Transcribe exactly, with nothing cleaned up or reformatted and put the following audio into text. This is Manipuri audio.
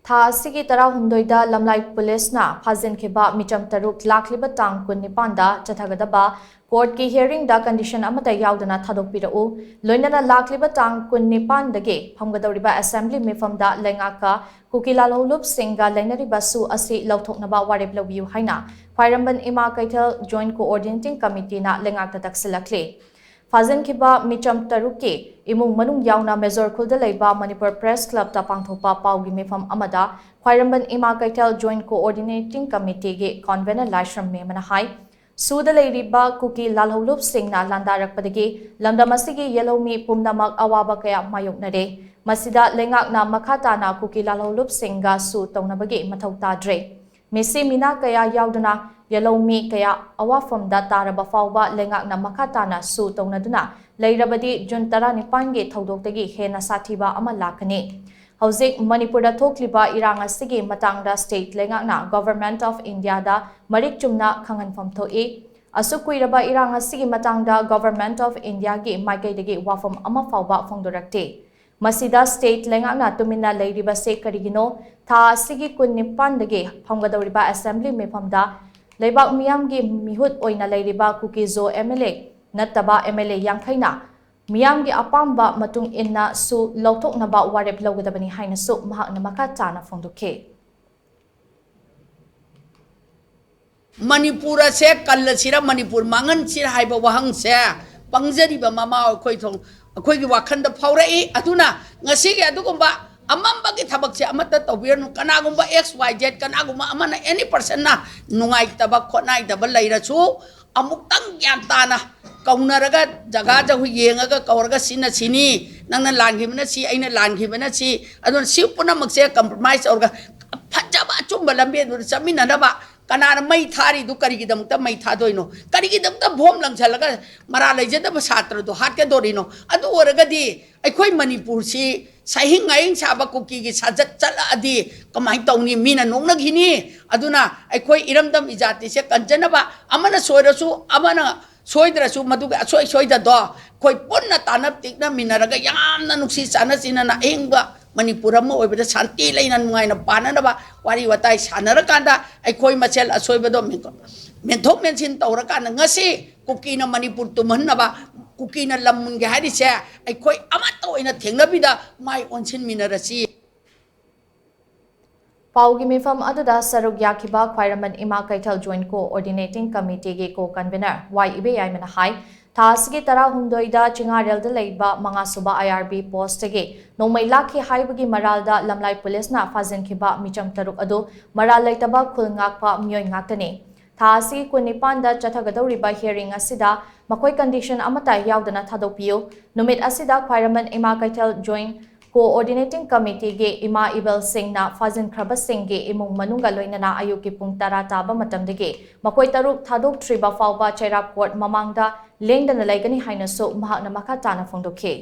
ꯊꯥ ꯑꯁꯤꯒꯤ ꯇꯔꯥꯍꯨꯝꯗꯣꯏꯗ ꯂꯝꯂꯥꯏ ꯄꯨꯂꯤꯁꯅ ꯐꯥꯖꯤꯟꯈꯤꯕ ꯃꯤꯆꯝ ꯇꯔꯨꯛ ꯂꯥꯛꯂꯤꯕ ꯇꯥꯡ ꯀꯨꯟꯅꯤꯄꯥꯟꯗ ꯆꯠꯊꯒꯗꯕ ꯀꯣꯔꯠꯀꯤ ꯍꯤꯌꯔꯤꯡꯗ ꯀꯟꯗꯤꯁꯟ ꯑꯃꯠꯇ ꯌꯥꯎꯗꯅ ꯊꯥꯗꯣꯛꯄꯤꯔꯛꯎ, ꯂꯣꯏꯅꯅ ꯂꯥꯛꯂꯤꯕ ꯇꯥꯡ ꯀꯨꯟꯅꯤꯄꯥꯟꯗꯒꯤ ꯐꯝꯒꯗꯧꯔꯤꯕ ꯑꯦꯁꯦꯝꯕ꯭ꯂꯤ ꯃꯤꯐꯝꯗ ꯂꯩꯉꯥꯛꯀ ꯀꯨꯀꯤ ꯂꯥꯜꯍꯧꯂꯨꯞꯁꯤꯡꯒ ꯂꯩꯅꯔꯤꯕ ꯁꯨ ꯑꯁꯤ ꯂꯧꯊꯣꯛꯅꯕ ꯋꯥꯔꯦꯞ ꯂꯧꯕꯤꯌꯨ ꯍꯥꯏꯅ ꯈ꯭ꯋꯥꯏꯔꯝꯕꯟ ꯏꯃꯥ ꯀꯩꯊꯦꯜ ꯖꯣꯏꯟꯠ ꯀꯣꯑꯣꯔꯗꯤꯅꯦꯇꯤꯡ ꯀꯃꯤꯇꯤꯅ ꯂꯩꯉꯥꯛꯇ ꯇꯛꯁꯤꯜꯂꯛꯂꯤ꯫ ꯐꯥꯖꯤꯟꯈꯤꯕ ꯃꯤꯆꯝ ꯇꯔꯨꯛꯀꯤ ꯏꯃꯨꯡ ꯃꯅꯨꯡ ꯌꯥꯎꯅ ꯃꯦꯖꯣꯔ ꯈꯨꯜꯗ ꯂꯩꯕ ꯃꯅꯤꯄꯨꯔ ꯄ꯭ꯔꯦꯁ ꯀ꯭ꯂꯕꯇ ꯄꯥꯡꯊꯣꯛꯄ ꯄꯥꯎꯒꯤ ꯃꯤꯐꯝ ꯑꯃꯗ ꯈ꯭ꯋꯥꯏꯔꯝꯕꯟ ꯏꯃꯥ ꯀꯩꯊꯦꯜ ꯖꯣꯏꯟꯠ ꯀꯣꯑꯣꯔꯗꯤꯅꯦꯇꯤꯡ ꯀꯃꯤꯇꯤꯒꯤ ꯀꯟꯚꯦꯅꯔ ꯂꯥꯏꯁ꯭ꯔꯝ ꯃꯦꯃꯅ ꯍꯥꯏ, ꯁꯨꯗ ꯂꯩꯔꯤꯕ ꯀꯨꯀꯤ ꯂꯥꯜꯍꯧꯂꯨꯞꯁꯤꯡꯅ ꯂꯥꯟꯗꯥꯔꯛꯄꯗꯒꯤ ꯂꯝꯗꯝ ꯑꯁꯤꯒꯤ ꯌꯦꯜꯍꯧꯃꯤ ꯄꯨꯝꯅꯃꯛ ꯑꯋꯥꯕ ꯀꯌꯥ ꯃꯥꯌꯣꯛꯅꯔꯦ꯫ ꯃꯁꯤꯗ ꯂꯩꯉꯥꯛꯅ ꯃꯈꯥ ꯇꯥꯅ ꯀꯨꯀꯤ ꯂꯥꯜꯍꯧꯂꯨꯞꯁꯤꯡꯒ ꯁꯨ ꯇꯧꯅꯕꯒꯤ ꯃꯊꯧ ꯇꯥꯗ꯭ꯔꯦ꯫ ꯃꯤꯁꯤ ꯃꯤꯅꯥ ꯀꯌꯥ ꯌꯥꯎꯗꯨꯅ ꯌꯦꯜꯍꯧꯃꯤ ꯀꯌꯥ ꯑꯋꯥꯐꯝꯗ ꯇꯥꯔꯕ ꯐꯥꯎꯕ ꯂꯩꯉꯥꯛꯅ ꯃꯈꯥ ꯇꯥꯅ ꯁꯨ ꯇꯧꯅꯗꯨꯅ ꯂꯩꯔꯕꯗꯤ ꯖꯨꯟ ꯇꯔꯥꯅꯤꯄꯥꯟꯒꯤ ꯊꯧꯗꯣꯛꯇꯒꯤ ꯍꯦꯟꯅ ꯁꯥꯊꯤꯕ ꯑꯃ ꯂꯥꯛꯀꯅꯤ꯫ ꯍꯧꯖꯤꯛ ꯃꯅꯤꯄꯨꯔꯗ ꯊꯣꯛꯂꯤꯕ ꯏꯔꯥꯡ ꯑꯁꯤꯒꯤ ꯃꯇꯥꯡꯗ ꯁ꯭ꯇꯦꯠ ꯂꯩꯉꯥꯛꯅ Government of Indiaꯗ ꯃꯔꯤꯛ ꯆꯨꯝꯅ ꯈꯪꯍꯟꯐꯝ ꯊꯣꯛꯏ꯫ ꯑꯁꯨꯛ ꯀꯨꯏꯔꯕ ꯏꯔꯥꯡ ꯑꯁꯤꯒꯤ ꯃꯇꯥꯡꯗ Government of Indiaꯒꯤ ꯃꯥꯏꯀꯩꯗꯒꯤ ꯋꯥꯐꯝ ꯑꯃ ꯐꯥꯎꯕ ꯐꯣꯡꯗꯣꯔꯛꯇꯦ꯫ ꯃꯁꯤꯗ ꯁ꯭ꯇꯦꯠ ꯂꯩꯉꯥꯛꯅ ꯇꯨꯃꯤꯟꯅ ꯂꯩꯔꯤꯕꯁꯦ ꯀꯔꯤꯒꯤꯅꯣ? ꯊꯥ ꯑꯁꯤꯒꯤ ꯀꯨꯟꯅꯤꯄꯥꯟꯗꯒꯤ ꯐꯝꯒꯗꯧꯔꯤꯕ ꯑꯦꯁꯦꯝꯕ꯭ꯂꯤ ꯃꯤꯐꯝꯗ ꯂꯩꯕꯥꯛ ꯃꯤꯌꯥꯝꯒꯤ ꯃꯤꯍꯨꯠ ꯑꯣꯏꯅ ꯂꯩꯔꯤꯕ ꯀꯨꯀꯤꯖꯣ ꯑꯦꯝ ꯑꯦꯜ ꯑꯦ ꯅꯠꯇꯕ ꯑꯦꯝ ꯑꯦꯜ ꯑꯦ ꯌꯥꯡꯈꯩꯅ ꯃꯤꯌꯥꯝꯒꯤ ꯑꯄꯥꯝꯕ ꯃꯇꯨꯡ ꯏꯟꯅ ꯁꯨ ꯂꯧꯊꯣꯛꯅꯕ ꯋꯥꯔꯦꯞ ꯂꯧꯒꯗꯕꯅꯤ ꯍꯥꯏꯅꯁꯨ ꯃꯍꯥꯛꯅ ꯃꯈꯥ ꯇꯥꯅ ꯐꯣꯡꯗꯣꯛꯈꯤ꯫ ꯃꯅꯤꯄꯨꯔ ꯑꯁꯦ ꯀꯜꯂꯁꯤꯔ ꯃꯅꯤꯄꯨꯔ ꯃꯥꯡꯍꯟꯁꯤꯔ ꯍꯥꯏꯕ ꯋꯥꯍꯪꯁꯦ ꯄꯪꯖꯔꯤꯕ ꯃꯃꯥ ꯑꯩꯈꯣꯏ ꯊꯣꯡ-, ꯑꯩꯈꯣꯏꯒꯤ ꯋꯥꯈꯜꯗ ꯐꯥꯎꯔꯛꯏ꯫ ꯑꯗꯨꯅ ꯉꯁꯤꯒꯤ ꯑꯗꯨꯒꯨꯝꯕ ꯑꯃꯝꯕꯒꯤ ꯊꯕꯛꯁꯦ ꯑꯃꯠꯇ ꯇꯧꯕꯤꯔꯅꯨ꯫ ꯀꯅꯥꯒꯨꯝꯕ X Y Z, ꯀꯅꯥꯒꯨꯝꯕ ꯑꯃꯅ, any personꯅ ꯅꯨꯡꯉꯥꯏꯇꯕ ꯈꯣꯠꯅꯥꯏꯗꯕ ꯂꯩꯔꯁꯨ ꯑꯃꯨꯛꯇꯪ ꯒ꯭ꯌꯥꯟ ꯇꯥꯅ ꯀꯧꯅꯔꯒ ꯖꯒꯥ ꯖꯒ ꯌꯦꯡꯉꯒ ꯀꯧꯔꯒ ꯁꯤꯅ ꯁꯤꯅꯤ, ꯅꯪꯅ ꯂꯥꯟꯈꯤꯕꯅ ꯁꯤ, ꯑꯩꯅ ꯂꯥꯟꯈꯤꯕꯅ ꯁꯤ, ꯑꯗꯨꯅ ꯁꯤ ꯄꯨꯝꯅꯃꯛꯁꯦ compromise ꯇꯧꯔꯒ ꯐꯖꯕ ꯑꯆꯨꯝꯕ ꯂꯝꯕꯦꯜꯗꯨꯗ ꯆꯠꯃꯤꯟꯅꯅꯕ꯫ ꯀꯅꯥꯅ ꯃꯩ ꯊꯥꯔꯤꯗꯨ ꯀꯔꯤꯒꯤꯗꯃꯛꯇ ꯃꯩ ꯊꯥꯗꯣꯏꯅꯣ? ꯀꯔꯤꯒꯤꯗꯃꯛꯇ ꯕꯣꯝ ꯂꯪꯁꯜꯂꯒ ꯃꯔꯥ ꯂꯩꯖꯗꯕ ꯁꯥꯇ꯭ꯔꯗꯣ ꯍꯥꯠꯀꯗꯣꯔꯤꯅꯣ? ꯑꯗꯨ ꯑꯣꯏꯔꯒꯗꯤ ꯑꯩꯈꯣꯏ ꯃꯅꯤꯄꯨꯔꯁꯤ ꯁꯥꯍꯤꯡ ꯉꯥꯍꯤꯡ ꯁꯥꯕ ꯀꯨꯀꯤꯒꯤ ꯁꯥꯖꯠ ꯆꯠꯂꯛꯑꯗꯤ ꯀꯃꯥꯏꯅ ꯇꯧꯅꯤ? ꯃꯤꯅ ꯅꯣꯛꯅꯈꯤꯅꯤ꯫ ꯑꯗꯨꯅ ꯑꯩꯈꯣꯏ ꯏꯔꯝꯗꯝ ꯏꯖꯥꯇꯤꯁꯦ ꯀꯟꯖꯅꯕ, ꯑꯃꯅ ꯁꯣꯏꯔꯁꯨ ꯑꯃꯅ ꯁꯣꯏꯗ꯭ꯔꯁꯨ ꯃꯗꯨꯒꯤ ꯑꯁꯣꯏ ꯁꯣꯏꯗꯗꯣ ꯑꯩꯈꯣꯏ ꯄꯨꯟꯅ ꯇꯥꯟꯅ ꯇꯤꯛꯅꯃꯤꯟꯅꯔꯒ ꯌꯥꯝꯅ ꯅꯨꯡꯁꯤ ꯆꯥꯟꯅ ꯆꯤꯟꯅꯅ ꯑꯍꯤꯡꯕ ꯃꯅꯤꯄꯨꯔ ꯑꯃ ꯑꯣꯏꯕꯗ ꯁꯥꯟꯇꯤ ꯂꯩꯅ ꯅꯨꯡꯉꯥꯏꯅ ꯄꯥꯟꯅꯅꯕ ꯋꯥꯔꯤ ꯋꯥꯇꯥꯏ ꯁꯥꯟꯅꯔꯀꯥꯟꯗ ꯑꯩꯈꯣꯏ ꯃꯁꯦꯜ ꯑꯁꯣꯏꯕꯗꯣ ꯃꯦꯟꯊꯣꯛ ꯃꯦꯟꯊꯣꯛ ꯃꯦꯟꯁꯤꯟ ꯇꯧꯔꯀꯥꯟꯗ ꯉꯁꯤ ꯀꯨꯀꯤꯅ ꯃꯅꯤꯄꯨꯔ ꯇꯨꯝꯍꯟꯅꯕ, ꯀꯨꯀꯤꯅ ꯂꯝ ꯃꯨꯟꯒꯦ ꯍꯥꯏꯔꯤꯁꯦ ꯑꯩꯈꯣꯏ ꯑꯃꯠꯇ ꯑꯣꯏꯅ ꯊꯦꯡꯅꯕꯤꯗ ꯃꯥꯏ ꯑꯣꯟꯁꯤꯟꯃꯤꯟꯅꯔꯁꯤ꯫ ꯄꯥꯎꯒꯤ ꯃꯤꯐꯝ ꯑꯗꯨꯗ ꯁꯔꯨꯛ ꯌꯥꯈꯤꯕ ꯈ꯭ꯋꯥꯏꯔꯝꯕꯟ ꯏꯃꯥ ꯀꯩꯊꯦꯜ Joint Coordinating Committeeꯒꯤ co convenor ꯋꯥꯏ ꯏꯕꯦꯌꯥꯏꯃꯅ ꯍꯥꯏ, ꯊꯥ ꯑꯁꯤꯒꯤ ꯇꯔꯥꯍꯨꯝꯗꯣꯏꯗ ꯆꯤꯡꯉꯥꯔꯦꯜꯗ ꯂꯩꯕ ꯃꯉꯥ ꯁꯨꯕ I R B postꯇꯒꯤ ꯅꯣꯡꯃꯩ ꯂꯥꯛꯈꯤ ꯍꯥꯏꯕꯒꯤ ꯃꯔꯥꯜꯗ ꯂꯝꯂꯥꯏ ꯄꯨꯂꯤꯁꯅ ꯐꯥꯖꯤꯟꯈꯤꯕ ꯃꯤꯆꯝ ꯇꯔꯨꯛ ꯑꯗꯨ ꯃꯔꯥꯜ ꯂꯩꯇꯕ ꯈꯨꯜ ꯉꯥꯛꯄ ꯃꯤꯑꯣꯏ ꯉꯥꯛꯇꯅꯤ꯫ ꯊꯥ ꯑꯁꯤꯒꯤ ꯀꯨꯟꯅꯤꯄꯥꯟꯗ ꯆꯠꯊꯒꯗꯧꯔꯤꯕ hearing ꯑꯁꯤꯗ ꯃꯈꯣꯏ condition ꯑꯃꯠꯇ ꯌꯥꯎꯗꯅ ꯊꯥꯗꯣꯛꯄꯤꯌꯨ꯫ ꯅꯨꯃꯤꯠ ꯑꯁꯤꯗ ꯈ꯭ꯋꯥꯏꯔꯝꯕꯟ ꯏꯃꯥ ꯀꯩꯊꯦꯜ Joint Coordinating Committeeꯒꯤ ꯏꯃꯥ ꯏꯕꯦꯜꯁꯤꯡꯅ ꯐꯥꯖꯤꯟꯈ꯭ꯔꯕꯁꯤꯡꯒꯤ ꯏꯃꯨꯡ ꯃꯅꯨꯡꯒ ꯂꯣꯏꯅꯅ ꯑꯌꯨꯛꯀꯤ ꯄꯨꯡ ꯇꯔꯥ ꯇꯥꯕ ꯃꯇꯝꯗꯒꯤ ꯃꯈꯣꯏ ꯇꯔꯨꯛ ꯊꯥꯗꯣꯛꯇ꯭ꯔꯤꯕ ꯐꯥꯎꯕ ꯆꯩꯔꯥꯛ court ꯃꯃꯥꯡꯗ ꯂꯦꯡꯗꯅ ꯂꯩꯒꯅꯤ ꯍꯥꯏꯅꯁꯨ ꯃꯍꯥꯛꯅ ꯃꯈꯥ ꯇꯥꯅ ꯐꯣꯡꯗꯣꯛꯈꯤ꯫